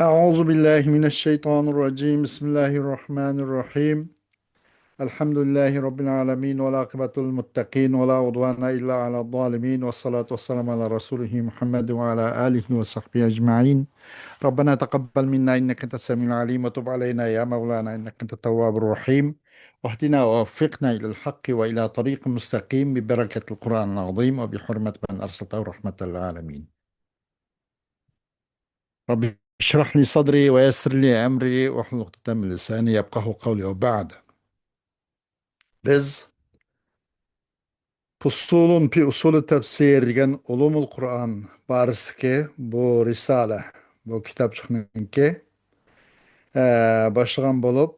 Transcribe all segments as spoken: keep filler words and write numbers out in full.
أعوذ بالله من الشيطان الرجيم. بسم الله الرحمن الرحيم. الحمد لله رب العالمين، والعاقبة للمتقين، ولا عدوان إلا على الظالمين، والصلاة والسلام على رسوله محمد وعلى آله وصحبه أجمعين. ربنا تقبل منا إنك أنت السميع العليم، وتب علينا يا مولانا إنك أنت التواب الرحيم، واهدنا ووفقنا إلى الحق وإلى طريق مستقيم ببركة القرآن العظيم وبحرمة من أرسلته رحمة للعالمين. رب اشرح لي صدري ويسر لي أمري واحلل عقدة من لساني يفقهوا قولي وبعد. بىز فصول في أصول التفسير دېگەن ئۇلۇمۇل قۇرئان بارىسىدىكى بۇ رىسالە، بۇ كىتابچىقنىڭكى، ئە، باشلىغان بولۇپ،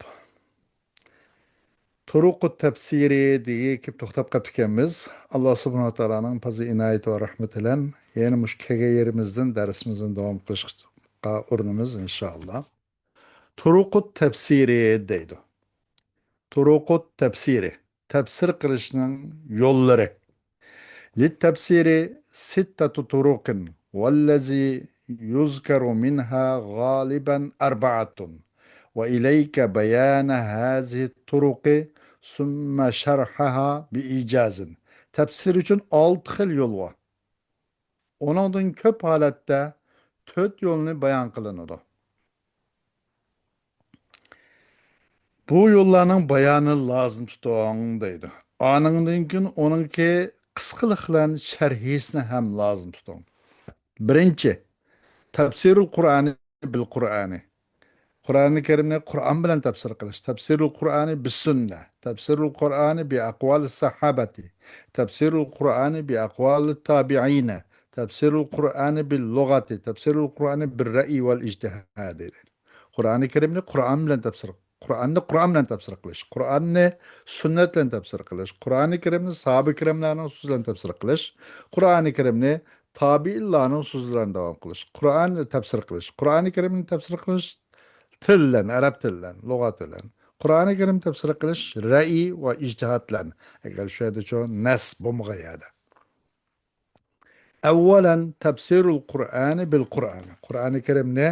تۇرۇقۇت تەپسىرى دېگىگە كېلىپ توختاپ قاپتىكەنمىز. ئاللا سۇبھانەھۇ ۋە تائالانىڭ پەزلى ئىنايىتى ۋە رەھمىتى بىلەن يەنە مۇشۇ كەلگەن يېرىمىزدىن دەرسىمىزنى داۋام قىلىشقا ئۇرۇنىمىز، ئىنشائاللا. تۇرۇقۇت تەپسىرى دەيدۇ. تۇرۇقۇت تەپسىرى، تەپسىر قىلىشنىڭ يوللىرى. للتفسير ستة طرق، والذي يذكر منها غالبا أربعة، وإليك بيان هذه الطرق ثم شرحها بإيجاز. تەپسىر ئۈچۈن ئالتە خىل يول بار. ئۇنىڭدىن كۆپ ھالەتتە تۆت يولنى بايان قىلىنىدۇ. بۇ يوللارنىڭ بايانىنى لازىم تۇتۇڭ دەيدۇ. ئانىڭدىن كېيىن ئۇنىڭكى قىسقىلىق بىلەن شەرھىسىنى ھەم لازىم تۇتۇڭ. بىرىنچى، تەپسىرۇل قۇرئانى بىل قۇرئانى. قۇرئانى كەرىمنى قۇرئان بىلەن تەپسىر قىلىش. تەپسىرۇل قۇرئانى بىس سۈننە. تەپسىرۇل قۇرئانى بى ئەقۋالى سەھابەتى. تەپسىرۇل قۇرئانى بى ئەقۋالى تابىئىنە. تەپسىرۇل قۇرئانى بىل لۇغەتى. تەپسىرۇل قۇرئانى بىر رەئي ۋەل ئىجتىھادى. قۇرئانى كەرىمنى قۇرئان بىلەن تەپسىر، قۇرئاننى قۇرئان بىلەن تەپسىر قىلىش، قۇرئاننى سۈننەت بىلەن تەپسىر قىلىش، قۇرئانى كەرىمنى ساھابە كىراملارنىڭ سۆزى بىلەن تەپسىر قىلىش، قۇرئانى كەرىمنى تابىئىنلارنىڭ سۆزى بىلەن داۋام قىلىش، قۇرئاننى تەپسىر قىلىش، قۇرئانى كەرىمنى تەپسىر قىلىش تىل بىلەن، ئەرەب تىلى بىلەن، لۇغەت بىلەن، قۇرئانى كەرىم تەپسىر قىلىش رەئي ۋە ئىجتىھاد بىلەن، ئەگەر شۇ يەردىچۇ نەس بولمىغان يەردە. ئەۋۋەلەن، تەپسىرۇل قۇرئانى بىل قۇرئانى. قۇرئانى كەرىمنى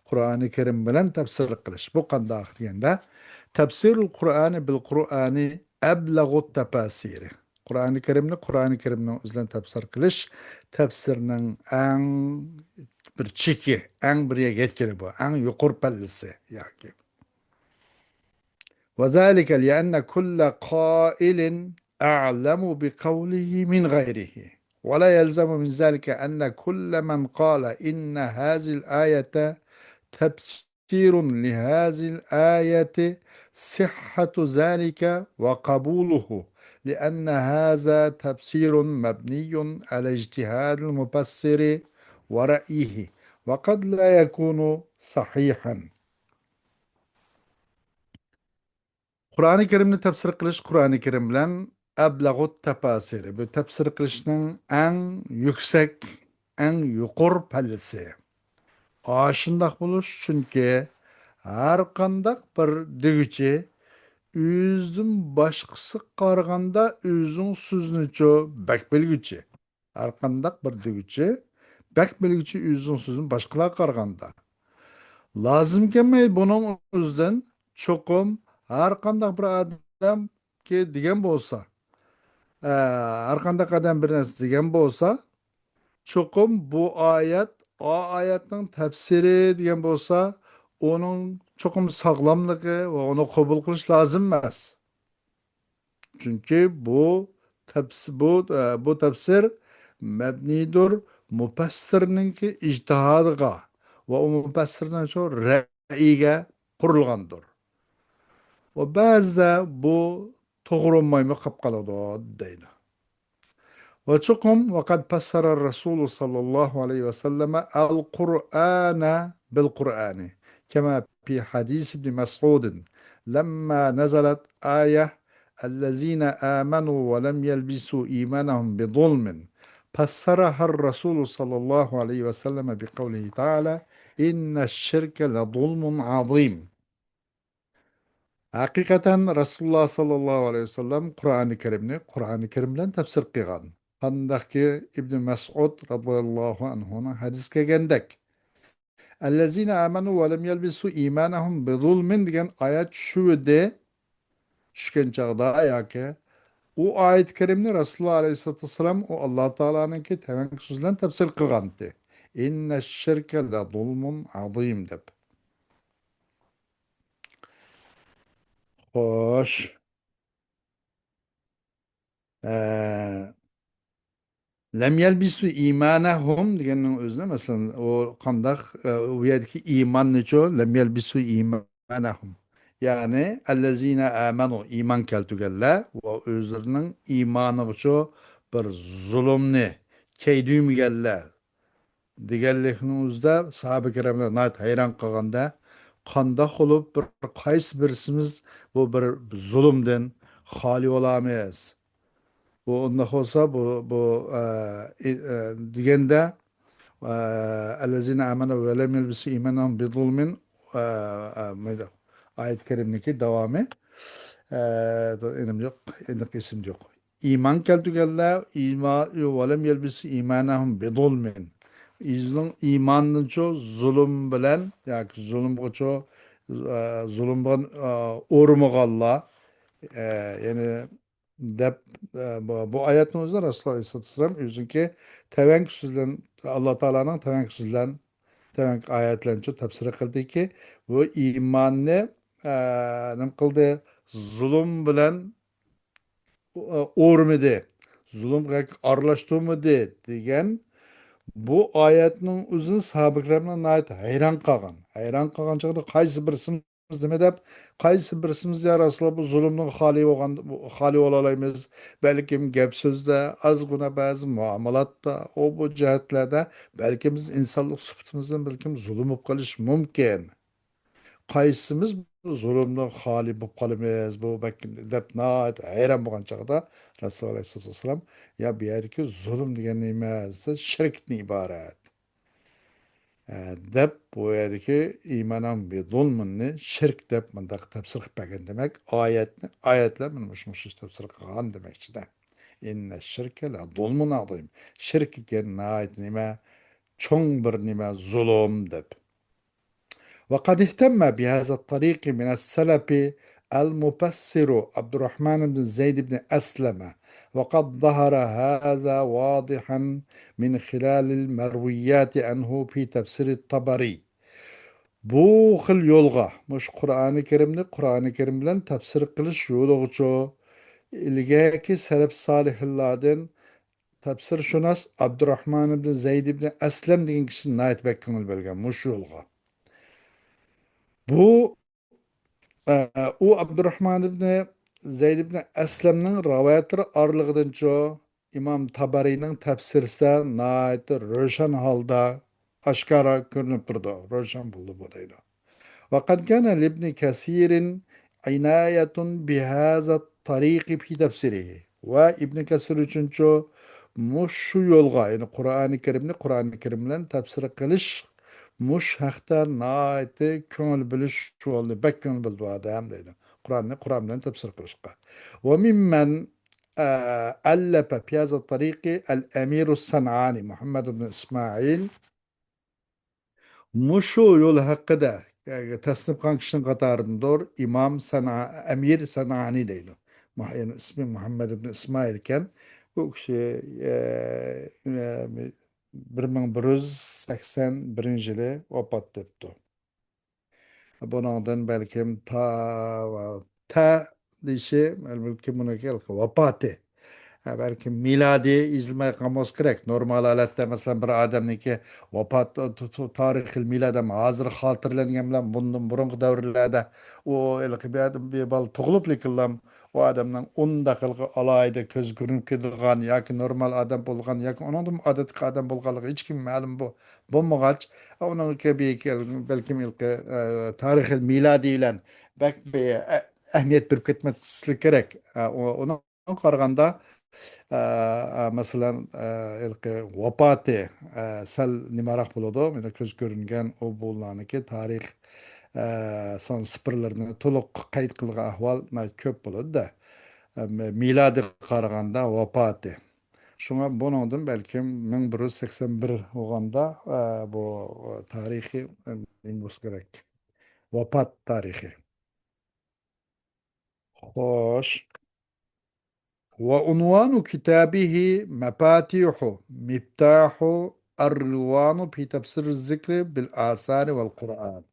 قۇرئانى كەرىم بىلەن تەپسىر قىلىش. بۇ قانداق دېگەندە، تەپسىرۇل قۇرئانى بىل قۇرئانى ئەبلەغۇت تەپەسىرى. قۇرئانى كەرىمنى قۇرئانى كەرىمنىڭ ئۆزى بىلەن تەپسىر قىلىش تەپسىرنىڭ ئەڭ بىر چېكى، ئەڭ بىر يەرگە يەتكىنى بۇ، ئەڭ يۇقىرى پەللىسى ياكى. وذلك لأن كل قائل أعلم بقوله من غيره، ولا يلزم من ذلك أن كل من قال إن هذه الآية تفسير لهذه الآية صحة ذلك وقبوله، لأن هذا تفسير مبني على اجتهاد المفسر ورأيه، وقد لا يكون صحيحا. قۇرئانى كەرىمنى تەپسىر قىلىش قۇرئانى كەرىم بىلەن ئەبلەغۇت تەپەسىرى، بۇ تەپسىر قىلىشنىڭ ئەڭ يۈكسەك، ئەڭ يۇقىرى پەللىسى. ئاشۇنداق بولۇش، چۈنكى ھەر قانداق بىر دېگۈچى ئۆزىدىن باشقىسىغا قارىغاندا ئۆزىنىڭ سۆزىنىچۇ بەك بىلگۈچى. ھەر قانداق بىر دېگۈچى، بەك بىلگۈچى ئۆزىنىڭ سۆزىنى باشقىلارغا قارىغاندا. لازىم كەلمەي بۇنىڭ ئۆزىدىن چوقۇم ھەر قانداق بىر ئادەمكى دېگەن بولسا، ئە، ھەر قانداق ئادەم بىر نەرسە دېگەن بولسا، چوقۇم بۇ ئايەت، ئا ئايەتنىڭ تەپسىرى دېگەن بولسا، ئۇنىڭ چوقۇم ساغلاملىقى ۋە ئۇنى قوبۇل قىلىش لازىم ئەمەس. چۈنكى بۇ تەپس-، بۇ، ئە، بۇ تەپسىر مەبنىيدۇر مۇپەسسىرنىڭكى ئىجتىھادىغا ۋە ئۇ مۇپەسسىرنىڭ شۇ رەئيىگە قۇرۇلغاندۇر. ۋە بەزىدە بۇ توغرا بولمايمۇ قاپ قالىدۇ دەيدۇ. وچوقۇم، وقد فسر الرسول صلى الله عليه وسلم القرآن بالقرآن، كما في حديث ابن مسعود لما نزلت آية: الذين آمنوا ولم يلبسوا إيمانهم بظلم، فسرها الرسول صلى الله عليه وسلم بقوله تعالى: إن الشرك لظلم عظيم. ھەقىقەتەن، رەسۇلۇللا ساللاللاھۇ ئەلەيھى ۋەسەللەم قۇرئانى كەرىمنى قۇرئانى كەرىم بىلەن تەپسىر قىلغان. قانداقكى ئىبنى مەسئۇد رازىياللاھۇ ئەنھۇنىڭ ھەدىسى كەلگەندەك، ئەللەزىنە ئامەنۇ ۋە لەم يەلبىسۇ ئىمانەھۇم بىزۇلمىن دېگەن ئايەت چۈشۈۋىدى. چۈشكەن چاغدا ياكى ئۇ ئايەت كەرىمنى رەسۇلۇللا ئەلەيھىسسالاتۇ ۋەسسالام ئۇ ئاللا تائالانىڭكى تەۋەڭگۈ سۆزى بىلەن تەپسىر قىلغانتى. ئىننەششىركە لەزۇلمۇن ئازىم دەپ. خوش. ئە، لەم يەلبىسۇ ئىمانەھۇم دېگەننىڭ ئۆزىنى، مەسىلەن، ئۇ قانداق، ئە، ئۇ يەردىكى ئىماننىچۇ؟ لەم يەلبىسۇ ئىمانەھۇم. يەنى، ئەللەزىنە ئامەنۇ، ئىمان كەلتۈرگەنلەر ۋە ئۆزلىرىنىڭ ئىمانىغىچۇ بىر زۇلۇمنى كەيدۈرمىگەنلەر دېگەنلىكنىڭ ئۆزىدە ساھابە كىراملار ناھايىتى ھەيران قالغاندا، قانداق بولۇپ بىر قايسى بىرسىمىز بۇ بىر زۇلۇمدىن خالىي بولامىز؟ بۇ ئۇنداق بولسا، بۇ، بۇ، ئە، ئى-، ئە، دېگەندە، ئە، ئەللەزىنە ئامەنۇ ۋە لەم يەلبىسۇ ئىمانەھۇم بىزۇلمىن، ئە، ئە، مايدا-، ئايەت كەرىمنىكى داۋامى، ئە، ئېنىم يوق، ئېنىق ئېسىمدە يوق. ئىمان كەلتۈرگەنلەر، ئىما-، ۋە لەم يەلبىسۇ ئىمانەھۇم بىزۇلمىن. ئۆزىنىڭ ئىمانىنىچۇ زۇلۇم بىلەن، ياكى زۇلۇمغىچۇ، ئە، زۇلۇمغا، ئە، ئورىمىغانلار، ئە، يەنى دەپ، ئە، بۇ، بۇ ئايەتنىڭ ئۆزى رەسۇلۇللا ئەلەيھىسسالاتۇ ۋەسسالام ئۆزىنىڭكى تەۋەڭگۈ سۆزى بىلەن، ئاللا تائالانىڭ تەۋەڭگۈ سۆزى بىلەن، تەۋەڭگۈ ئايەتلەرنىچۇ تەپسىر قىلدىكى، بۇ ئىماننى، ئە، نېمە قىلدى؟ زۇلۇم بىلەن، ئۇ، ئورمىدى. زۇلۇمغا ئارىلاشتۇرمىدى دېگەن بۇ ئايەتنىڭ ئۆزىنى ساھابە كىراملار ناھايىتى ھەيران قالغان. ھەيران قالغان چاغدا قايسى بىرسى نېمە دەپ، قايسى بىرسىمىز، يا رەسۇلاللا، بۇ زۇلۇمدىن خالىي بولغان، خالىي بولالايمىز؟ بەلكىم گەپ سۆزدە، ئازغۇنە بەزى مۇئامىلاتتا، ئۇ بۇ جەھەتلەردە بەلكىم بىز ئىنسانلىق سۈپىتىمىزدىن بەلكىم زۇلۇم بولۇپ قېلىشى مۇمكىن. قايسىمىز بۇ زۇلۇمدىن خالىي بولۇپ قالىمىز؟ بۇ بەك، دەپ ناھايىتى ھەيران بولغان چاغدا رەسۇلۇللا ئەلەيھىسسالام، يا، بۇ يەردىكى زۇلۇم دېگەن نېمە دېسە، شىركتىن ئىبارەت. ئە، دەپ، بۇ يەردىكى ئىمانەھۇم بىزۇلمىننى شىرك دەپ مۇنداق تەپسىر قىلىپ بەرگەن. دېمەك، ئايەتنى، ئايەتلەر مانا مۇشۇ، مۇشۇ تەپسىر قىلغان دېمەكچىدە. ئىننەششىركە لەزۇلمۇن ئازىم. شىرك دېگەن ناھايىتى نېمە؟ چوڭ بىر نېمە؟ زۇلۇم دەپ. وقد اهتم بهذا الطريق من السلف المفسر عبد الرحمن بن زيد بن أسلم، وقد ظهر هذا واضحا من خلال المرويات عنه في تفسير الطبري. بۇ خىل يولغا، مۇشۇ قۇرئانى كەرىمنى قۇرئانى كەرىم بىلەن تەپسىر قىلىش يولىغىچۇ، ئىلگەركى سەلەپ سالىھىنلاردىن تەپسىرشۇناس ئابدۇراھمان ئىبنى زەيد ئىبنى ئەسلەم دېگەن كىشى ناھايىتى بەك كۆڭۈل بۆلگەن مۇشۇ يولغا. بۇ، ئە، ئۇ ئابدۇراھمان ئىبنى زەيد ئىبنى ئەسلەمنىڭ رىۋايەتلىرى ئارىلىقىدىنچۇ ئىمام تابەرىنىڭ تەپسىرىسىدە ناھايىتى روشەن ھالدا ئاشكارا كۆرۈنۈپ تۇرىدۇ، روشەن بولدى بۇ دەيدۇ. وقد كان لابن كثير عناية بهذا الطريق في تفسيره. ۋە ئىبن كەسىر ئۈچۈنچۇ مۇشۇ يولغا، يەنى قۇرئانى كەرىمنى قۇرئانى كەرىم بىلەن تەپسىر قىلىش، مۇشۇ ھەقتە ناھايىتى كۆڭۈل بۆلۈش بولدى، بەك كۆڭۈل بۆلدى ئۇ ئادەم دەيدۇ. قۇرئاننى قۇرئان بىلەن تەپسىر قىلىشقا. وممن، ئە، ألف في هذا الطريق الأمير الصنعاني محمد بن إسماعيل. مۇشۇ يول ھەققىدە، ئە، تەسنىپ قىلغان كىشىنىڭ قاتارىدىندۇر ئىمام سەنئا-، ئەمىر سەنئانى دەيدۇ. مۇ-، يەنى ئىسمى مۇھەممەد ئىبن ئىسمائىل ئىكەن. بۇ كىشى، ئە، ئە، بىر مىڭ بىر يۈز سەكسەن بىرىنچى يىلى ۋاپات تېپىپتۇ. بۇنىڭدىن بەلكىم تا، تا دېيىشى، بەلكىم بۇنىڭكى ۋاپاتى. ھە، بەلكىم مىلادىي يېزىلماي قالمىسا كېرەك. نورمال ھالەتتە، مەسىلەن، بىر ئادەمنىڭكى ۋاپات، ت-، ت-، تارىخىي مىلادى ھازىر خاتىرىلەنگەن بىلەن بۇندىن بۇرۇنقى دەۋرلەردە ئۇ ھېلىقى بىر ئادەم، بىر بالا تۇغۇلۇپلا كېلىلا ئۇ ئادەمنىڭ ئۇنداق ھېلىقى ئالاھىدە كۆزگە كۆرۈنۈپ كېتىدىغان ياكى نورمال ئادەم بولغان ياكى ئۇنىڭدىن ئادەتتىكى ئادەم بولغانلىقى ھېچكىمگە مەلۇم بو-، بولمىغاچ، ئۇنىڭ كەبى بەلكىم ھېلىقى، ئە، تارىخىي مىلادىي بىلەن بەك بىر ئە-، ئەھمىيەت بېرىپ كەتمەسلىك كېرەك. ئە، ئۇ-، ئۇنىڭغا قارىغاندا، ئە، ئە، مەسىلەن، ئە، ھېلىقى ۋاپاتى، ئە، سەل نېمىراق بولىدۇ. مانا كۆز كۆرۈنگەن ئۇ بۇلارنىڭكى تارىخ، ئە، سان سىپىرلىرىنى تولۇق قەيت قىلغان ئەھۋال ناھايىتى كۆپ بولىدۇ-دە. ئە، مە-، مىلادىيغا قارىغاندا ۋاپاتى. شۇڭا بۇنىڭدىن بەلكىم مىڭ بىر يۈز سەكسەن بىر بولغاندا، ئە، بۇ تارىخى، ئە، نېمە بولسا كېرەك؟ ۋاپات تارىخى. خوش. وعنوان كتابه مفاتيح، مفتاح الرضوان في تفسير الذكر بالآثار والقرآن.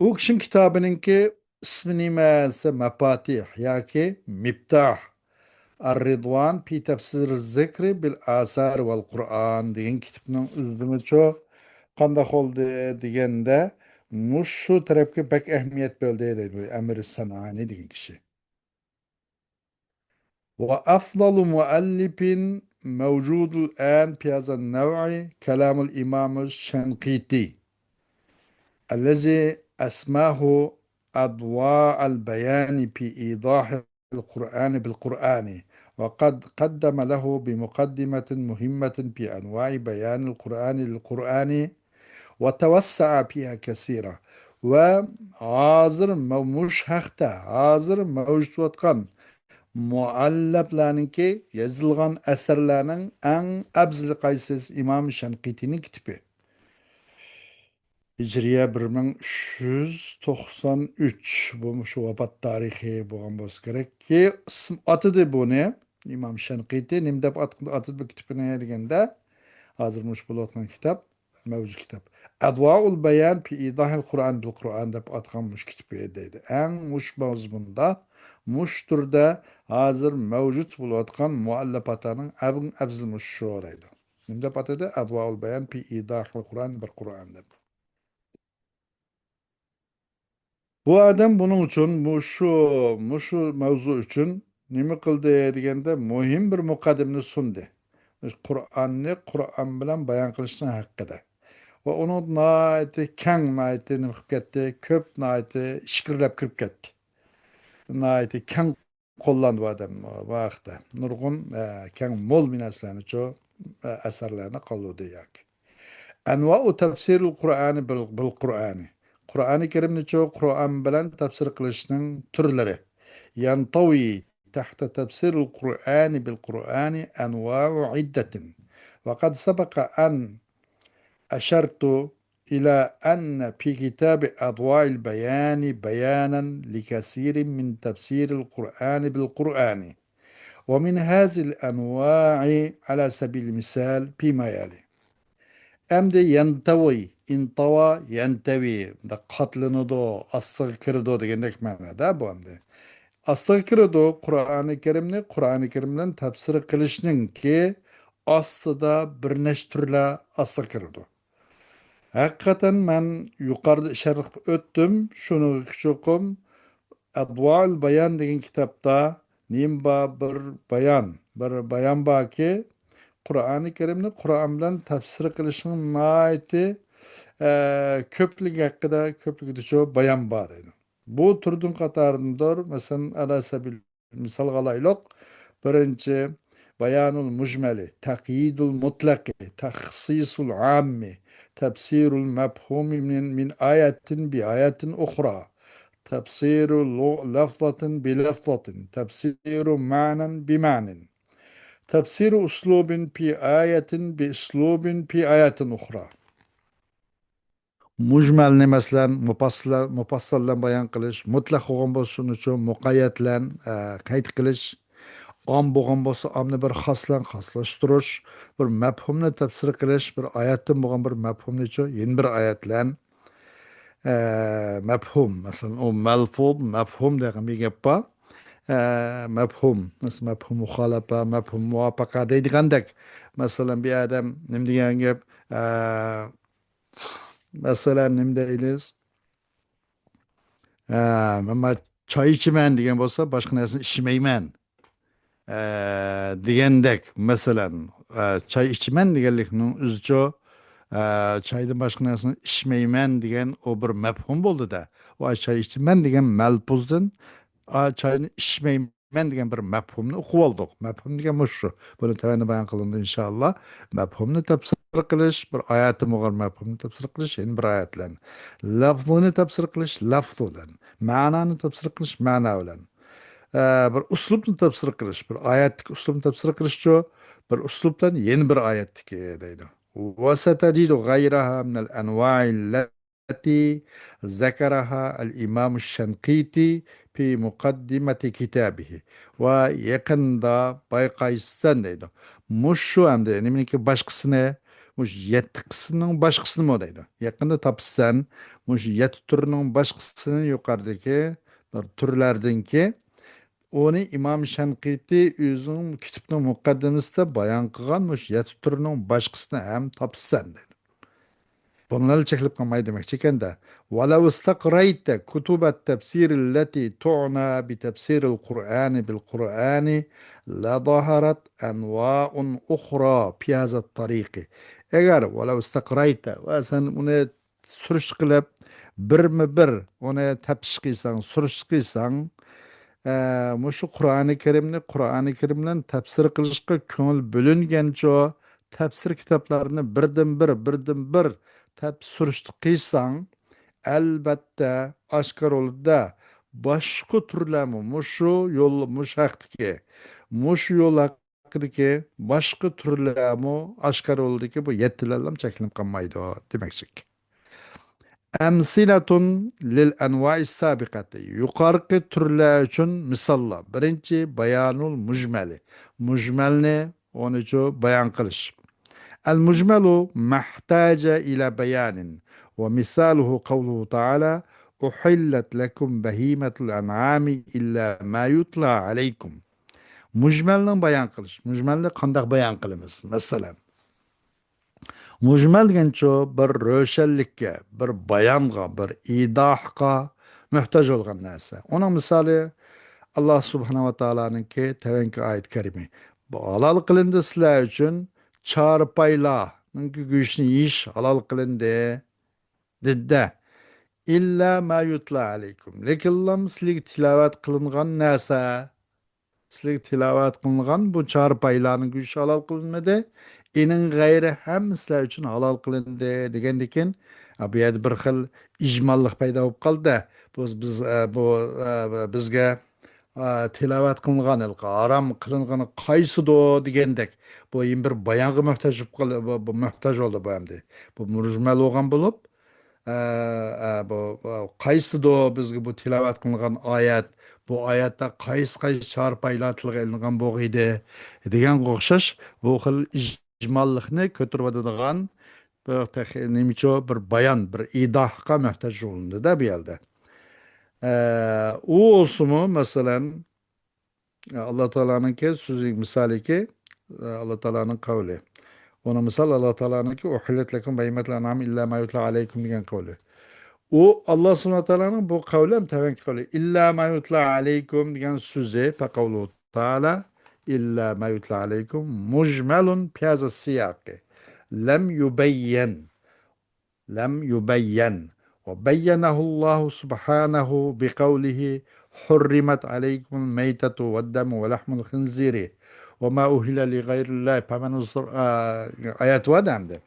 ئۇ كىشىنىڭ كىتابىنىڭكى ئىسمى نېمە دېسە، مەپاتىھ ياكى مىپتاھ ئەر-رىدۋان پى تەپسىر زىكرى بىل ئاسار ۋەل قۇرئان دېگەن كىتابنىڭ ئۆزىمۇچۇ قانداق بولدى دېگەندە، مۇشۇ تەرەپكە بەك ئەھمىيەت بەردى دەيدۇ ئەمىر سەنئانى دېگەن كىشى. وأفضل مؤلف موجود الآن في هذا النوع كلام الإمام الشنقيطي الذي أسماه أضواء البيان في إيضاح القرآن بالقرآن، وقد قدم له بمقدمة مهمة في أنواع بيان القرآن للقرآن وتوسع فيها كثيرا. ۋە ھازىر مۇ-، مۇشۇ ھەقتە ھازىر مەۋجۇت بولۇۋاتقان مۇئەللەپلەرنىڭكى يېزىلغان ئەسەرلەرنىڭ ئەڭ ئەپزىلى قايسى؟ ئىمام شەنقىتىنىڭ كىتابى. ھىجرىيە بىر مىڭ ئۈچ يۈز توقسان ئۈچ، بۇ مۇشۇ ۋاپات تارىخى بولغان بولسا كېرەككى، ئىسم ئاتىدى بۇنى. ئىمام شەنقىتى نېمە دەپ ئات-، ئاتىدى بۇ كىتابنى دېگەندە، ھازىر مۇشۇ بولۇۋاتقان كىتاب، مەۋجۇت كىتاب. ئەدۋائۇل بايان پى ئىداھىل قۇرئان بىل قۇرئان دەپ ئاتىغان مۇشۇ كىتابى دەيدۇ. ئەڭ مۇشۇ مەزمۇندا، مۇشۇ تۈردە ھازىر مەۋجۇت بولۇۋاتقان مۇئەللەپاتلارنىڭ ئەڭ ئەپزىلى مۇشۇ دەيدۇ. نېمە دەپ ئاتىدى؟ ئەدۋائۇل بايان پى ئىداھىل قۇرئان بىل قۇرئان دەپ. بۇ ئادەم بۇنىڭ ئۈچۈن، مۇشۇ، مۇشۇ مەۋزۇ ئۈچۈن نېمە قىلدى دېگەندە، مۇھىم بىر مۇقەددىمىنى سۇندى. قۇرئاننى قۇرئان بىلەن بايان قىلىشنىڭ ھەققىدە. ۋە ئۇنى ناھايىتى كەڭ، ناھايىتى نېمە قىلىپ كەتتى، كۆپ، ناھايىتى ئىچكىرىلەپ كىرىپ كەتتى. ناھايىتى كەڭ قوللاندى بۇ ئادەم بۇ ھەقتە. نۇرغۇن، ئە، كەڭ مول بىر نەرسىلەرنىچۇ، ئە، ئەسەرلەرنى قالدۇردى ياكى. ئەنۋائۇ تەپسىرۇل قۇرئانى بىل، بىل قۇرئانى. قۇرئانى كەرىمنىچۇ قۇرئان بىلەن تەپسىر قىلىشنىڭ تۈرلىرى. يەنتەۋى تەھتە تەپسىرۇل قۇرئانى بىل قۇرئانى ئەنۋائۇ ئىددەتىن. ۋە قەد سەبەقە ئەن ئەشەرتۇ إلى أن في كتاب أضواء البيان بيانا لكثير من تفسير القرآن بالقرآن، ومن هذه الأنواع على سبيل المثال فيما يلي. ئەمدى يەنتەۋى، ئىنتەۋا، يەنتەۋى، مۇنداق قاتلىنىدۇ، ئاستىغا كىرىدۇ دېگەندەك مەنىدە بۇ ئەمدى. ئاستىغا كىرىدۇ، قۇرئانى كەرىمنى قۇرئانى كەرىم بىلەن تەپسىر قىلىشنىڭكى ئاستىدا بىر نەچچە تۈرلەر ئاستىغا كىرىدۇ. ھەقىقەتەن مەن يۇقىرىدا ئىشارە قىلىپ ئۆتتۈم. شۇنىڭغا چوقۇم ئەدۋائۇل بايان دېگەن كىتابتا نېمە بار؟ بىر بايان، بىر بايان باركى، قۇرئانى كەرىمنى قۇرئان بىلەن تەپسىر قىلىشنىڭ ناھايىتى، ئە، كۆپلۈكى ھەققىدە، كۆپلۈكىدىچۇ بايان بار دەيدۇ. بۇ تۈردىن قاتارىدىندۇر، مەسىلەن، ئەلا سەبىل مىسالغا ئالايلۇق. بىرىنچى، بايانۇل مۇجمەلى، تەقيىدۇل مۇتلەقى، تەخسىسۇل ئاممى، تەپسىرۇل مەپھۇمى مىن، مىن ئايەتىن بى ئايەتىن ئۇخرا، تەپسىرۇ لۇ-، لەفزاتىن بى لەفزاتىن، تەپسىرۇ مەنەن بى مەنىن، تەپسىرۇ ئۇسلۇبىن پى ئايەتىن بى ئۇسلۇبىن پى ئايەتىن ئۇخرا. مۇجمەلنى، مەسىلەن، مۇپەسسىلە-، مۇپەسسەل بىلەن بايان قىلىش، مۇتلەق بولغان بولسا شۇنىچۇ مۇقەييەت بىلەن، ئە، قەيت قىلىش، ئام بولغان بولسا ئامنى بىر خاس بىلەن خاسلاشتۇرۇش، بىر مەپھۇمنى تەپسىر قىلىش، بىر ئايەتتىن بولغان بىر مەپھۇمنىچۇ يەنە بىر ئايەت بىلەن، ئە، مەپھۇم، مەسىلەن، ئۇ مەلفۇز، مەپھۇم دېگەن بىر گەپ بار. ئە، مەپھۇم، مەسىلەن، مەپھۇم مۇخالىپە، مەپھۇم مۇۋاپىقە دەيدىغاندەك. مەسىلەن، بىر ئادەم نېمە دېگەن گەپ، ئە، مەسىلەن، نېمە دەيمىز؟ ئە، مەن چاي ئىچىمەن دېگەن بولسا، باشقا نەرسىنى ئىچمەيمەن، ئە، دېگەندەك. مەسىلەن، ئە، چاي ئىچىمەن دېگەنلىكنىڭ ئۆزىچۇ، ئە، چايدىن باشقا نەرسىنى ئىچمەيمەن دېگەن ئۇ بىر مەپھۇم بولدى-دە. ئۇ چاي ئىچىمەن دېگەن مەلپۇزدىن، ئا، چاينى ئىچمەيمەن مەن دېگەن بىر مەپھۇمنى ئۇقۇپ ئالدۇق. مەپھۇم دېگەن مۇشۇ. بۇنى تۆۋەندە بايان قىلىندى، ئىنشائاللا. مەپھۇمنى تەپسىر قىلىش، بىر ئايەتتىن بولغان مەپھۇمنى تەپسىر قىلىش، يەنە بىر ئايەت بىلەن. لەفزنى تەپسىر قىلىش، لەفز بىلەن. مەنانى تەپسىر قىلىش، مەنا بىلەن. ئە، بىر ئۇسلۇبنى تەپسىر قىلىش، بىر ئايەتتىكى ئۇسلۇبنى تەپسىر قىلىشچۇ، بىر ئۇسلۇب بىلەن يەنە بىر ئايەتتىكى دەيدۇ. وستجد غيرها من الأنواع التي ذكرها الإمام الشنقيطي في مقدمة كتابه. ۋە يېقىندا بايقايسەن دەيدۇ. مۇشۇ ئەمدى نېمىنىڭكى باشقىسىنى، مۇشۇ يەتتە قىسىمنىڭ باشقىسىنىمۇ دەيدۇ. يېقىندا تاپىسەن، مۇشۇ يەتتە تۈرنىڭ باشقىسىنى يۇقىرىدىكى بىر تۈرلەردىنكى، ئۇنى ئىمام شەنقىتى ئۆزىنىڭ كىتابنىڭ مۇقەددىمىسىدە بايان قىلغان مۇشۇ يەتتە تۈرنىڭ باشقىسىنى ھەم تاپىسەن دەيدۇ. بۇنىڭ بىلەن چەكلىنىپ قالماي دېمەكچى ئىكەن-دە. ولو استقريت كتب التفسير التي تعنى بتفسير القرآن بالقرآن لظهرت أنواع أخرى في هذا الطريق. ئەگەر ولو استقريت، ۋە سەن ئۇنى سۈرۈشتە قىلىپ، بىرمۇ بىر ئۇنى تەپتىش قىلساڭ، سۈرۈشتە قىلساڭ، ئە، مۇشۇ قۇرئانى كەرىمنى قۇرئانى كەرىم بىلەن تەپسىر قىلىشقا كۆڭۈل بۆلۈنگەنچۇ، تەپسىر كىتابلارنى بىردىن بىر، بىردىن بىر تەپ سۈرۈشتە قىلساڭ، ئەلۋەتتە، ئاشكارا بولىدۇ-دە، باشقا تۈرلەرمۇ مۇشۇ يول، مۇشۇ ھەقتىكى، مۇشۇ يول ھەققىدىكى باشقا تۈرلەرمۇ ئاشكارا بولىدۇكى، بۇ يەتتىلەرلا چەكلىنىپ قالمايدۇ دېمەكچىك. أمثلة للأنواع السابقة. يۇقارقى تۈرلەر ئۈچۈن مىساللار. بىرىنچى، بيان المجمل. مۇجمەلنى ئۇنىچۇ بايان قىلىش. المجمل ما احتاج إلى بيان، ومثاله قوله تعالى: أحلت لكم بهيمة الأنعام إلا ما يتلى عليكم. مۇجمەلنى بايان قىلىش. مۇجمەلنى قانداق بايان قىلىمىز؟ مەسىلەن، مۇجمەل دېگەنچۇ بىر روشەنلىككە، بىر بايانغا، بىر ئىيداھقا موھتاج بولغان نەرسە. ئۇنىڭ مىسالى ئاللا سۇبھانەھۇ ۋە تائالانىڭكى تەۋەنكى ئايەت كەرىمى. بۇ ھالال قىلىندى سىلەر ئۈچۈن چارپايلارنىڭكى گۆشىنى يېيىش ھالال قىلىندى، دېدى-دە. إلا ما يتلى عليكم. لېكىنلا سىلەرگە تىلاۋەت قىلىنغان نەرسە، سىلەرگە تىلاۋەت قىلىنغان بۇ چارپايلارنىڭ گۆشى ھالال قىلىنمىدى. ئېنىڭ غەيرى ھەممە سىلەر ئۈچۈن ھالال قىلىندى دېگەندىكىن، ئا، بۇ يەردە بىر خىل ئىجماللىق پەيدا بولۇپ قالدى. بۇ بىز، ئە، بۇ، ئە، بىزگە، ئە، تىلاۋەت قىلىنغان ھالقا ھارام قىلىنغىنى قايسىدۇ دېگەندەك، بۇ يەنە بىر بايانغا موھتاج بولۇپ قال-، بۇ، بۇ موھتاج بولدى بۇ ئەمدى. بۇ مۇجمەل بولغان بولۇپ، ئە، ئە، بۇ، بۇ قايسىدۇ بىزگە بۇ تىلاۋەت قىلىنغان ئايەت؟ بۇ ئايەتتە قايسى، قايسى چارپايلار تىلغا ئېلىنغان بولغىيدى دېگەنگە ئوخشاش، بۇ خىل ئىجماللىقنى كۆتۈرۈۋاتىدىغان بىر تېخى نېمىچۇ، بىر بايان، بىر ئىيداھقا موھتاج بولۇندى-دە بۇ يەردە. ئە، ئۇ بولسىمۇ، مەسىلەن، ئاللا تائالانىڭكى سۆزى مىسالىكى، ئاللا تائالانىڭ قەۋلى. ئۇنىڭ مىسال ئاللا تائالانىڭكى: أحلت لكم بهيمة الأنعام إلا ما يتلى عليكم دېگەن قەۋلى. ئۇ ئاللا سۇبھانەھۇ ۋە تائالانىڭ بۇ قەۋلى ھەم تەۋەنكى قەۋلى. إلا ما يتلى عليكم دېگەن سۆزى، فقوله تعالى: إلا ما يتلى عليكم مجمل في هذا السياق لم يبين. لم يبين. وبينه الله سبحانه بقوله: حرمت عليكم الميتة والدم ولحم الخنزير وما أهل لغير الله، فمن اضطر، ئايەت بار ئەمدى.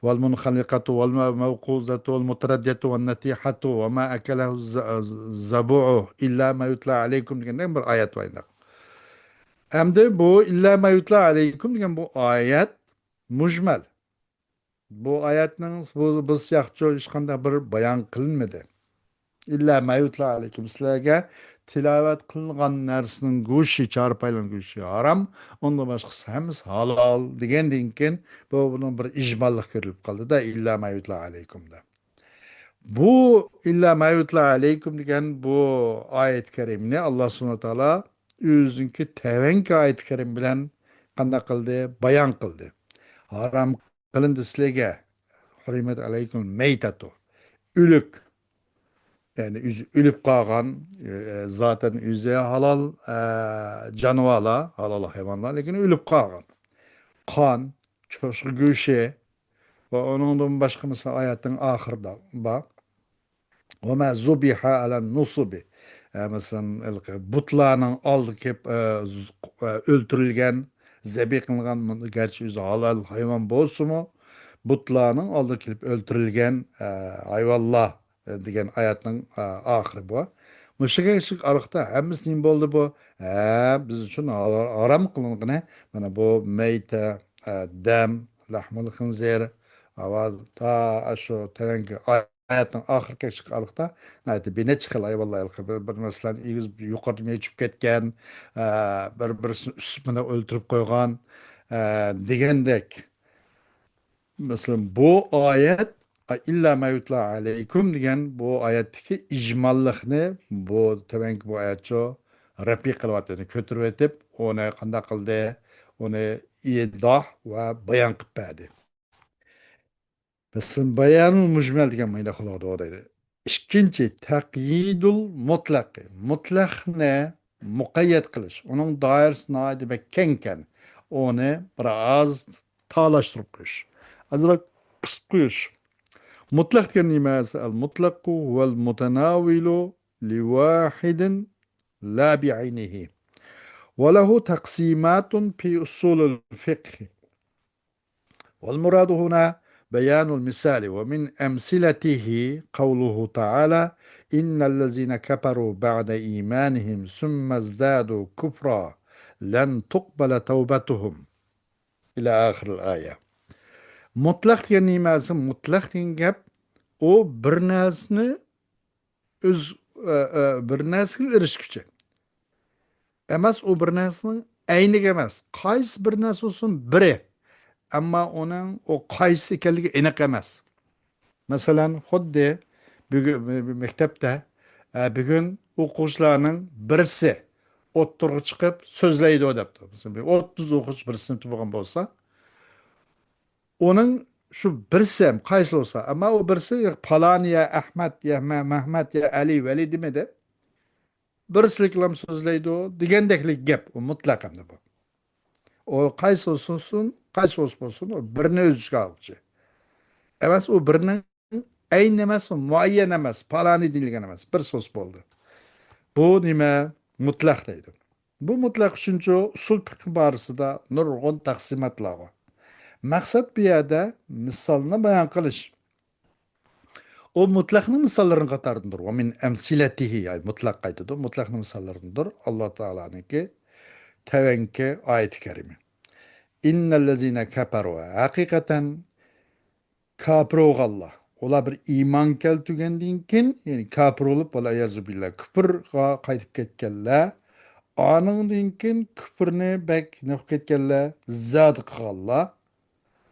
والمنخنقة والموقوذة والمتردية والنطيحة وما أكله السبع إلا ما يتلى عليكم دېگەندە بىر ئايەت بار. ئەمدى بۇ إلا ما يتلى عليكم دېگەن بۇ ئايەت مۇجمەل. بۇ ئايەتنىڭ بۇ، بۇ سىياقچۇ ھېچقانداق بىر بايان قىلىنمىدى. إلا ما يتلى عليكم، سىلەرگە تىلاۋەت قىلىنغان نەرسىنىڭ گۆشى، چارپايلارنىڭ گۆشى ھارام، ئۇندىن باشقىسى ھەممىسى ھالال دېگەندىن كېيىن، بۇ، بۇنىڭ بىر ئىجماللىق كۆرۈلۈپ قالدى-دە، إلا ما يتلى عليكم دە. بۇ إلا ما يتلى عليكم دېگەن بۇ ئايەت كەرىمنى ئاللا سۇبھانەھۇ ۋە تائالا ئۆزىنىڭكى تەۋەنكى ئايەت كەرىم بىلەن قانداق قىلدى؟ بايان قىلدى. ھارام قىلىندى سىلەرگە. حرمت عليكم الميتة. ئۆلۈك. يەنى ئۆزى ئۆلۈپ قالغان، ئە، زاتەن ئۆزى ھالال، ئە، جانىۋارلار، ھالال ھايۋانلار، لېكىن ئۆلۈپ قالغان. قان، چوشقا گۆشى ۋە ئۇنىڭدىن باشقا مىسال ئايەتنىڭ ئاخىرىدا بار. وما ذبح على النصب. ئە، مەسىلەن، ھېلىقى بۇتلارنىڭ ئالدىغا كېلىپ، ئە، ز-، ئە، ئۆلتۈرۈلگەن، زەبىھ قىلىنغان، گەرچە ئۆزى ھالال ھايۋان بولسىمۇ، بۇتلارنىڭ ئالدىغا كېلىپ ئۆلتۈرۈلگەن، ئە، ھايۋانلار، ئە، دېگەن ئايەتنىڭ، ئە، ئاخىرى بۇ. مۇشۇ ئارىلىقتا ھەممىسى نېمە بولدى بۇ؟ ھە، بىز ئۈچۈن ھار-، ھارام قىلىنغىنى، مانا بۇ مەيتە، ئە، دەم، لەھمۇل خىنزىر، ھاۋا تا ئاشۇ تۆۋەنكى ئايەتنىڭ ئاخىرقى ئارىلىقتا ناھايىتى بىر نەچچە خىل ھايۋانلار ھېلىقى بىر، بىر مەسىلەن، ئېگىز يۇقىرىدىن ئېچىپ كەتكەن، ئە، بىر-، بىرسىنى ئۈسۈپ مانا ئۆلتۈرۈپ قويغان، ئە، دېگەندەك. مەسىلەن، بۇ ئايەت، «ئىللا ما يۇتلا ئەلەيكۇم» دېگەن بۇ ئايەتتىكى ئىجماللىقنى بۇ تۆۋەنكى بۇ ئايەتچۇ رەپئى قىلىۋاتىدۇ، كۆتۈرۈۋېتىپ، ئۇنى قانداق قىلدى؟ ئۇنى ئىيضاھ ۋە بايان قىلىپ بەردى. مەسىلەن، بايانۇل مۇجمەل دېگەن مۇنداق بولىدۇ دەيدۇ. ئىككىنچى، تەقيىدۇل مۇتلەقى. مۇتلەقنى مۇقەييەت قىلىش. ئۇنىڭ دائىرىسى ناھايىتى بەك كەڭكەن. ئۇنى بىر ئاز تالاشتۇرۇپ قويۇش. ئازراق قىسىپ قويۇش. مۇتلەق دېگەن نېمە؟ ئەل مۇتلەقۇ ۋەل مۇتەناۋىلۇ لىۋاھىدىن لا بىئەينىھى. ۋە لەھۇ تەقسىماتۇن فى ئۇسۇلىل فىقھى. والمراد هنا بيان المثال، ومن أمثلته قوله تعالى: إن الذين كفروا بعد إيمانهم ثم ازدادوا كفرا لن تقبل توبتهم. إلى آخر الآية. مۇتلەق دېگەن نېمە؟ مۇتلەق دېگەن گەپ، ئۇ بىر نەرسىنى ئۆز، ئە، ئە، بىر نەرسىگە ئېرىشكۈچى. ئەمەس، ئۇ بىر نەرسىنىڭ ئەينىگە ئەمەس. قايسى بىر نەرسە بولسۇن، بىرى. ئەمما ئۇنىڭ ئۇ قايسى ئىكەنلىكى ئېنىق ئەمەس. مەسىلەن، خۇددى بۈگۈن مەكتەپتە، ئە، بۈگۈن ئوقۇغۇچىلارنىڭ بىرسى ئوتتۇرىغا چىقىپ سۆزلەيدۇ دەپتۇ. مەسىلەن، بىر ئوتتۇز ئوقۇغۇچى بىر سىنىپتا بولغان بولسا، ئۇنىڭ شۇ بىرسى ھەم قايسى بولسا، ئەمما ئۇ بىرسى پالانى يا ئەھمەد يا مە-، مەھمەد يا ئەلى ۋەلى دېمىدى. بىرسىلىكلام سۆزلەيدۇ دېگەندەكلىك گەپ، ئۇ مۇتلەق ئەمدى بۇ. ئۇ قايسى بولسۇن، قايسى بولسا بولسۇن، ئۇ بىرنى ئۆز ئىچىگە ئالغۇچى. ئەمەس، ئۇ بىرنىڭ ئەينى ئەمەس، مۇئەييەن ئەمەس، پالانى دېيىلگەن ئەمەس، بىر سۆز بولدى. بۇ نېمە؟ مۇتلەق دەيدۇ. بۇ مۇتلەق ئۈچۈنچى ئۇسۇل پىقھى بارىسىدا نۇرغۇن تەقسىماتلار بار. مەقسەت بۇ يەردە مىسالنى بايان قىلىش. ئۇ مۇتلەقنىڭ مىساللىرىنىڭ قاتارىدىندۇر. ۋە مىن ئەمسىلەتىھى، يەنى مۇتلەق قايتىدۇ. مۇتلەقنىڭ مىساللىرىدىندۇر ئاللا تائالانىڭكى تەۋەنكى ئايىتى كەرىمى. ئىننەللەزىنە كەپەرۇ، ھەقىقەتەن كاپىر بولغانلار، ئۇلار بىر ئىمان كەلتۈرگەندىن كېيىن، يەنى كاپىر بولۇپ، ۋەلئىيازۇ بىللا، كۇپۇرغا قايتىپ كەتكەنلەر، ئانىڭدىن كېيىن كۇپۇرنى بەك نېمە قىلىپ كەتكەنلەر، زىيادە قىلغانلار،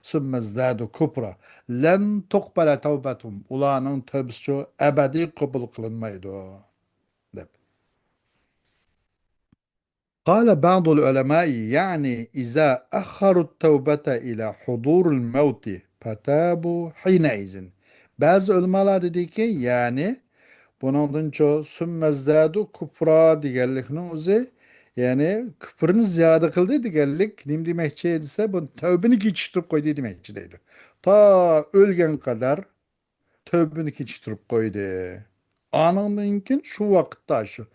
سۈممە زادۇ كۇپرا، لەن تۇقبەلە تەۋبەتۇھۇم، ئۇلارنىڭ تەۋبىسىچۇ ئەبەدىي قوبۇل قىلىنمايدۇ، دەپ. قال بعض العلماء، يعني إذا أخروا التوبة إلى حضور الموت فتابوا حينئذ. بەزى ئۆلىمالار دېدىكى، يەنى بۇنىڭدىنچۇ سۈممەزدادۇ كۇپرا دېگەنلىكنىڭ ئۆزى، يەنى كۇپرنى زىيادە قىلدى دېگەنلىك نېمە دېمەكچى دېسە، بۇ تەۋبىنى كېچىكتۈرۈپ قويدى دېمەكچى دەيدۇ. تا ئۆلگەن قەدەر تەۋبىنى كېچىكتۈرۈپ قويدى. ئانىڭدىن كېيىن شۇ ۋاقىتتا شۇ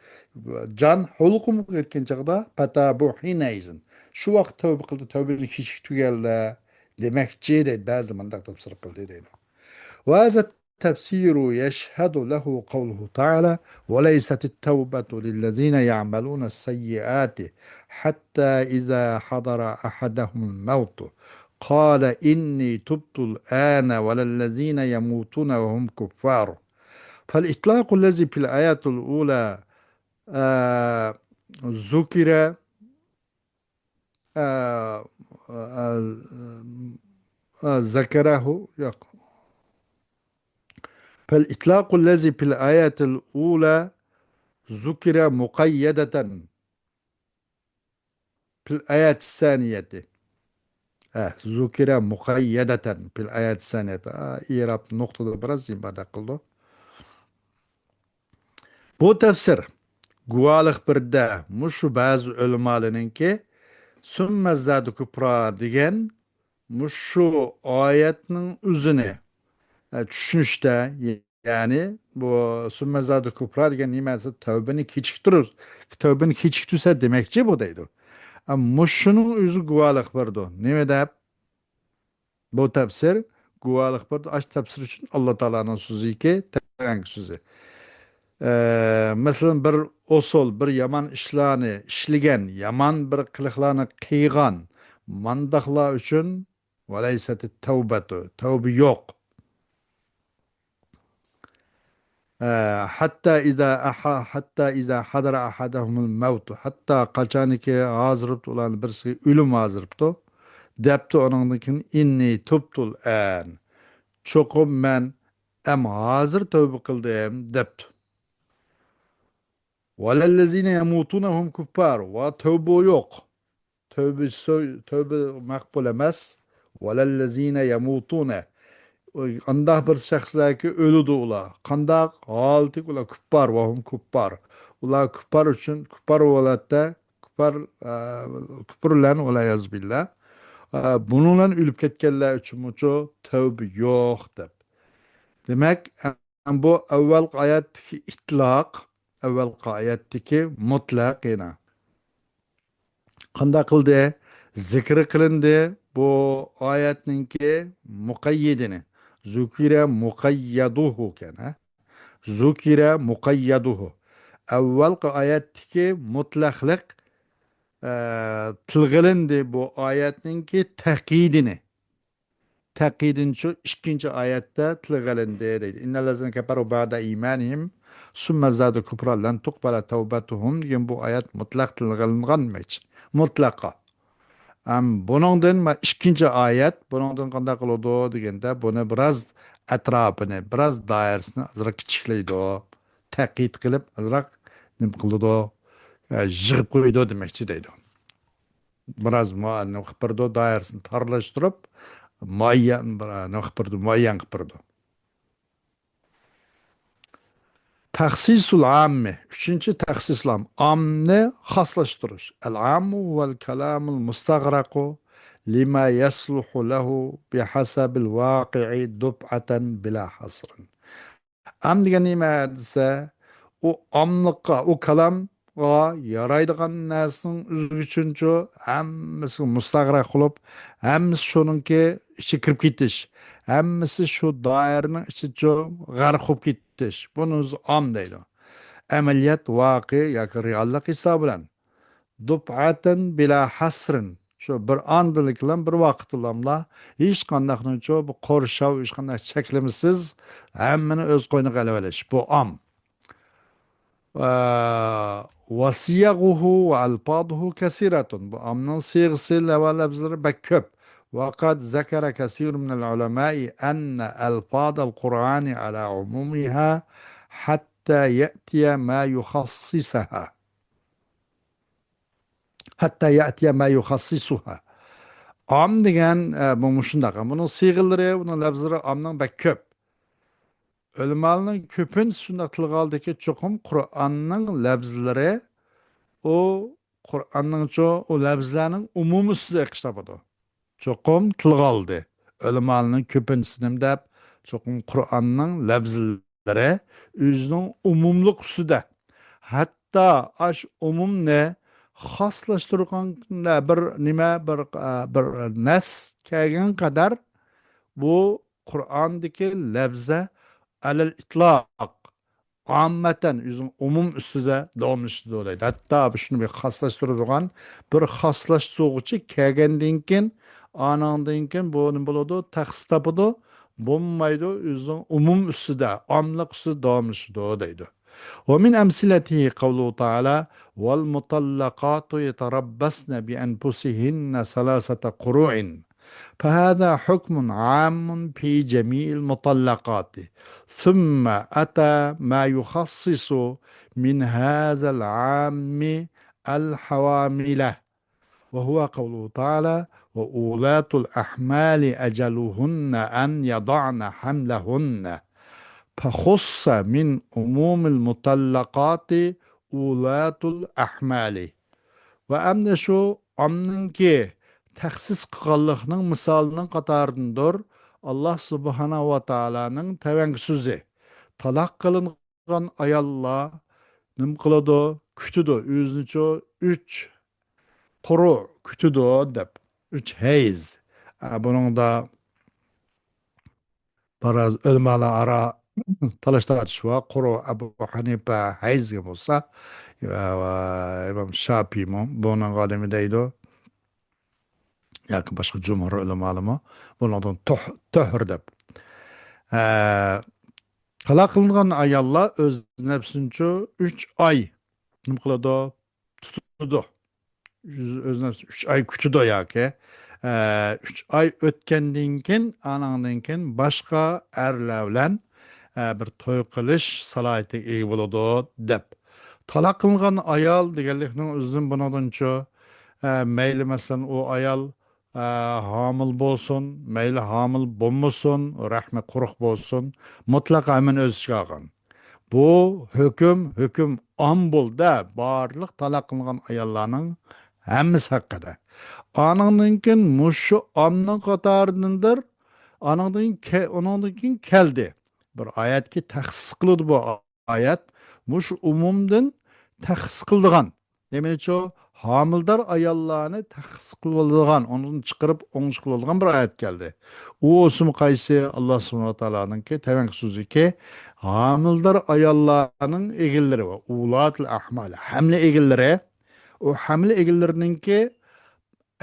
جان ھۇلقۇمغا يەتكەن چاغدا پەتابۇ ھىنەيزىن. شۇ ۋاقىت تەۋبە قىلدى، تەۋبىنى كېچىكتۈرگەنلەر دېمەكچى دەيدۇ. بەزىلەر مۇنداق تەپسىر قىلدى دەيدۇ. وهذا التفسير يشهد له قوله تعالى: وليست التوبة للذين يعملون السيئات حتى إذا حضر أحدهم الموت قال إني تبت الآن ولا الذين يموتون وهم كفار. فالإطلاق الذي في الآية الأولى، آه، ذكر، آه، آه، آه، ذكره، ياق. فالإطلاق الذي في الآية الأولى ذكر مقيدة في الآية الثانية. ھە، ذكر مقيدة في الآية الثانية. ھە، ئىراب نۇقتىدا بىراز زىبادە قىلدى. بۇ تەپسىر گۇۋاھلىق بىردە مۇشۇ بەزى ئۆلىمالىرىنىڭكى سۈممە زادۇ كۇپرا دېگەن مۇشۇ ئايەتنىڭ ئۆزىنى، ئە، چۈشىنىشتە، يەنى بۇ سۈممە زادۇ كۇپرا دېگەن نېمە دېسە، تەۋبىنى كېچىكتۈرۈش، تەۋبىنى كېچىكتۈرسە دېمەكچى بۇ دەيدۇ. ئە، مۇشۇنىڭ ئۆزى گۇۋاھلىق بېرىدۇ. نېمە دەپ؟ بۇ تەپسىر گۇۋاھلىق بېرىدۇ. ئاشۇ تەپسىر ئۈچۈن ئاللا تائالانىڭ سۆزىكى، تەۋەنكى سۆزى. ئە، مەسىلەن، بىر ئۇسۇل، بىر يامان ئىشلارنى ئىشلىگەن، يامان بىر قىلىقلارنى قىلغان مانداقلار ئۈچۈن وليست التوبة، تەۋبە يوق. ئە، حتى إذا أح-، حتى إذا حضر أحدهم الموت، ھەتتا قاچانكى ھازىرىپتۇ، ئۇلارنىڭ بىرسىگە ئۆلۈم ھازىرىپتۇ، دەپتۇ ئۇنىڭدىن كېيىن، إني تبت الآن، چوقۇم مەن ئەم ھازىر تەۋبە قىلدىم، دەپتۇ. وللذين يموتون وهم كفار، ۋە تەۋبە يوق. تەۋبە سۆ-، تەۋبە مەقبۇل ئەمەس. وللذين يموتون. ئانداق بىر شەخسلەركى ئۆلىدۇ ئۇلار. قانداق؟ ھالىتى ئۇلار كۇپپار، وهم كۇپپار. ئۇلار كۇپپار ئۈچۈن، كۇپپار ھالەتتە، كۇپپار، ئە، كۇپۇر بىلەن، ۋەلئىيازۇ بىللا. ئە، بۇنىڭ بىلەن ئۆلۈپ كەتكەنلەر ئۈچۈنمۇچۇ تەۋبە يوق دەپ. دېمەك، بۇ ئەۋۋەلقى ئايەتتىكى ئىتلاق، ئەۋۋەلقى ئايەتتىكى مۇتلەق يەنە. قانداق قىلدى؟ زىكرى قىلىندى بۇ ئايەتنىڭكى مۇقەييىدىنى. زۇكىرە مۇقەييەدۇھۇ ئىكەن، ھە؟ زۇكىرە مۇقەييەدۇھۇ. ئەۋۋەلقى ئايەتتىكى مۇتلەقلىق، ئە، تىلغا ئېلىندى بۇ ئايەتنىڭكى تەقيىدىنى. تەقيىدىنچۇ ئىككىنچى ئايەتتە تىلغا ئېلىندى دەيدۇ. إن الذين كفروا بعد إيمانهم ثم ازدادوا كفرا لن تقبل توبتهم دېگەن بۇ ئايەت مۇتلەق تىلغا ئېلىنغان دېمەكچى. مۇتلەققا. ئەم، بۇنىڭدىن ما-، ئىككىنچى ئايەت، بۇنىڭدىن قانداق قىلىدۇ دېگەندە، بۇنى بىراز ئەتراپىنى، بىراز دائىرىسىنى ئازراق كىچىكلەيدۇ. تەقيىد قىلىپ، ئازراق نېمە قىلىدۇ؟ ئە، يىغىپ قويىدۇ دېمەكچى دەيدۇ. بىراز مۇ-، نېمە قىلىپ بېرىدۇ، دائىرىسىنى تارلاشتۇرۇپ، مۇئەييەن بىر، نېمە قىلىپ بېرىدۇ، مۇئەييەن قىلىپ بېرىدۇ. تەخسىسۇل ئاممى، ئۈچىنچى تەخسىسۇل ئام، ئامنى خاسلاشتۇرۇش. ئەل ئاممۇ ۋەل كالامۇل مۇستەغرەقۇ لىما يەسلۇھۇ لەھۇ بىھەسەبىل ۋاقىئى دۇپئەتەن بىلا ھەسرىن. ئام دېگەن نېمە دېسە، ئۇ ئاملىققا، ئۇ كالامغا يارايدىغان نەرسىنىڭ ئۆزىگىچىنچۇ ھەممىسىگە مۇستەغرەق بولۇپ، ھەممىسى شۇنىڭكى ئىچىگە كىرىپ كېتىش، ھەممىسى شۇ دائىرىنىڭ ئىچىچۇ غەرق بولۇپ كېتىش. بۇنى ئۆزى ئام دەيدۇ. ئەمەلىيەت، ۋاقىئ ياكى رېئاللىق ھېسابى بىلەن. دۇپئەتەن بىلا ھەسرىن. شۇ بىر ئاندىنلا بىر ۋاقىتلاملا ھېچقانداقنىچۇ بۇ قورشاۋ، ھېچقانداق چەكلىمىسىز ھەممىنى ئۆز قوينىغا ئېلىۋېلىش. بۇ ئام. ئە، ۋەسىيەغۇھۇ ۋە ئەلپازۇھۇ كەسىرەتۇن. بۇ ئامنىڭ سىيغىسى ۋە لەپزىلىرى بەك كۆپ. ۋەقەد زەكەرە كەسىرۇن مىنەل ئۇلەمائى ئەننە ئەلپازەل قۇرئانى ئەلا ئۇمۇمىھا ھەتتا يەتىيە ما يۇخەسسىسەھا. ھەتتا يەتىيە ما يۇخەسسىسۇھا. ئام دېگەن، ئە، بۇ مۇشۇنداق. بۇنىڭ سىيغىلىرى، بۇنىڭ لەپزىلىرى ئامنىڭ بەك كۆپ. ئۆلىمالارنىڭ كۆپىنچىسى شۇنداق تىلغا ئالدىكى، چوقۇم قۇرئاننىڭ لەپزىلىرى، ئۇ قۇرئاننىڭچۇ، ئۇ لەپزىلەرنىڭ ئومۇمىي ئۈستىدە ئېقىشلاپ بولىدۇ. چوقۇم تىلغا ئالدى. ئۆلىمالارنىڭ كۆپىنچىسى نېمە دەپ، چوقۇم قۇرئاننىڭ لەپزىلىرى ئۆزىنىڭ ئومۇملۇق ئۈستىدە، ھەتتا ئاش ئومۇمنى خاسلاشتۇرغان بىر نېمە، بىر، بىر نەس كەلگەن قەدەر بۇ قۇرئاندىكى لەپزە ئەلەل ئىتلاق، ئاممەتەن، ئۆزىنىڭ ئومۇم ئۈستىدە داۋاملىشىدۇ دەيدۇ. ھەتتا شۇنى بىر خاسلاشتۇرىدىغان، بىر خاسلاشتۇرغۇچى كەلگەندىن كېيىن، ئانىڭدىن كېيىن بۇ نېمە بولىدۇ؟ تەخسىس تاپىدۇ، بولمايدۇ، ئۆزىنىڭ ئومۇم ئۈستىدە، ئاملىق ئۈستىدە داۋاملىشىدۇ دەيدۇ. ومن أمثلته قوله تعالى: والمطلقات يتربصن بأنفسهن ثلاثة قروء. فهذا حكم عام في جميع المطلقات، ثم أتى ما يخصص من هذا العام الحوامل، وهو قوله تعالى: وأولاة الأحمال أجلهن أن يضعن حملهن، فخص من عموم المطلقات أولاة الأحمال. ۋە ئەمدى شۇ ئامنىڭكى تەخسىس قىلغانلىقنىڭ مىسالىنىڭ قاتارىدىندۇر ئاللا سۇبھانەھۇ ۋە تائالانىڭ تەۋەڭگە سۆزى. تالاق قىلىنغان ئاياللار نېمە قىلىدۇ؟ كۈتىدۇ. ئۆزىنىچۇ ئۈچ قۇرۇ كۈتىدۇ دەپ. ئۈچ ھەيز. ئە، بۇنىڭدا بىراز ئۆلىمالار ئارا تالاش تارتىش بار. قۇرۇ ئەبۇ ھەنىپە ھەيزگە بولسا، ئىمام شاپىيمۇ بۇنىڭغا نېمە دەيدۇ؟ ياكى باشقا جۇمھۇر ئۆلىمالىرىمۇ بۇنىڭدىن تۇھ-، تۆھۈر دەپ. ئە، تالاق قىلىنغان ئاياللار ئۆز نەپسىنىچۇ ئۈچ ئاي نېمە قىلىدۇ؟ تۇتىدۇ. ئۆز-، ئۆز نەپسىنى ئۈچ ئاي كۈتىدۇ ياكى، ئە، ئۈچ ئاي ئۆتكەندىن كېيىن، ئانىڭدىن كېيىن باشقا ئەرلەر بىلەن، ئە، بىر توي قىلىش سالاھىيىتىگە ئىگە بولىدۇ، دەپ. تالاق قىلىنغان ئايال دېگەنلىكنىڭ ئۆزىدىن بۇنىڭدىنچۇ، ئە، مەيلى، مەسىلەن، ئۇ ئايال، ئە، ھامىلە بولسۇن، مەيلى ھامىلە بولمىسۇن، رەھمى قۇرۇق بولسۇن، مۇتلەق ھەممىنى ئۆز ئىچىگە ئالغان. بۇ ھۆكۈم، ھۆكۈم ئام بولدى، بارلىق تالاق قىلىنغان ئاياللارنىڭ ھەممىسى ھەققىدە. ئانىڭدىن كېيىن مۇشۇ ئامنىڭ قاتارىدىندۇر، ئانىڭدىن كە-، ئۇنىڭدىن كېيىن كەلدى. بىر ئايەتكە تەخسىس قىلىدۇ بۇ ئايەت. مۇشۇ ئومۇمدىن تەخسىس قىلىدىغان. نېمىنىچۇ؟ ھامىلىدار ئاياللارنى تەخسىس قىلىۋالىدىغان، ئۇنىڭدىن چىقىرىپ ئوڭ چىقىرىۋالىدىغان بىر ئايەت كەلدى. ئۇ ئوسۇم قايسى؟ ئاللا سۇبھانەھۇ ۋە تائالانىڭكى تەۋەڭكى سۆزىكى، ھامىلىدار ئاياللارنىڭ ئېگىللىرى ۋە ئۇلاتىل ئەھمال، ھەملە ئېگىللىرى، ئۇ ھەملە ئېگىللىرىنىڭكى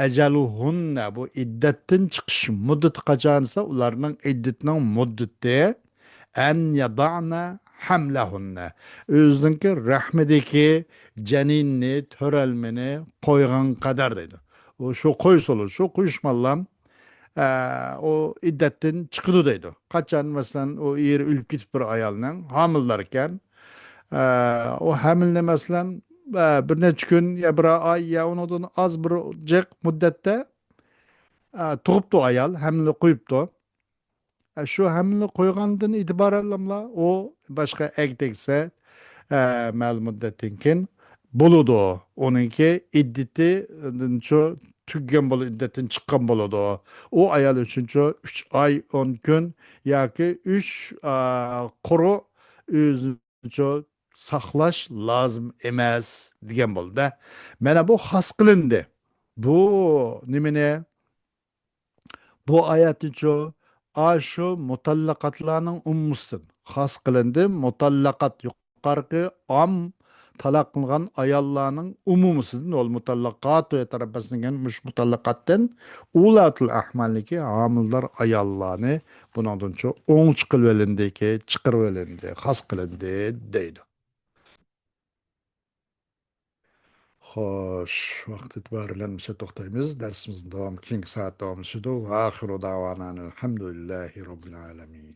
ئەجەلۇھۇننە، بۇ ئىددەتتىن چىقىش مۇددىتى قاچان دېسە، ئۇلارنىڭ ئىددىتىنىڭ مۇددىتى ئەن يەدەئنە ھەملەھۇننە، ئۆزىنىڭكى رەھمىدىكى جەنىننى، تۆرەلمىنى قويغان قەدەر دەيدۇ. ئۇ شۇ قويسىلا، شۇ قويۇشماللام، ئە، ئۇ ئىددەتتىن چىقىدۇ دەيدۇ. قاچان، مەسىلەن، ئۇ ئېرى ئۆلۈپ كېتىپ بىر ئايالنىڭ ھامىلىدار ئىكەن، ئە، ئۇ ھەملىنى، مەسىلەن، ئە، بىر نەچچە كۈن يا بىر ئاي يا ئۇنىڭدىن ئاز بىر جىق مۇددەتتە، ئە، تۇغۇپتۇ ئايال، ھەملە قويۇپتۇ. ئە، شۇ ھەملە قويغاندىن ئېتىبارەنلاملا ئۇ باشقا ئەرگە تەگسە، ئە، مەلۇم مۇددەتتىن كېيىن بولىدۇ. ئۇنىڭكى ئىددىتى، ئە، شۇ تۈگىگەن بولىدۇ، ئىددەتتىن چىققان بولىدۇ. ئۇ ئايال ئۈچۈنچۇ ئۈچ ئاي، ئون كۈن ياكى ئۈچ، ئە، قۇرۇ ئۆزىنىچۇ ساقلاش لازىم ئەمەس دېگەن بولدى. مانا بۇ خاس قىلىندى. بۇ نېمىنى؟ بۇ ئايەتنىچۇ ئاشۇ مۇتەللىقاتلارنىڭ ئومۇمىسىدىن خاس قىلىندى. مۇتەللىقات يۇقىرىقى ئام تالاق قىلغان ئاياللارنىڭ ئومۇمىسىدىن، ۋەل مۇتەللىقاتۇ يەتەرەببەسنە دېگەن مۇشۇ مۇتەللىقاتتىن، ئۇلاتۇل ئەھمالنىكى ھامىلىدار ئاياللارنى بۇنىڭدىنچۇ ئوڭ چىقىرىۋېلىندىكى، چىقىرىۋېلىندى، خاس قىلىندى دەيدۇ. خوش، ۋاقىت ئېتىبارى بىلەن مۇشۇ يەردە توختايمىز. دەرسىمىزنىڭ داۋامى كېيىنكى سائەت داۋاملىشىدۇ. ۋە ئاخىرۇ دەۋانا ئەلھەمدۇلىللاھى رەببىل ئالەمىن.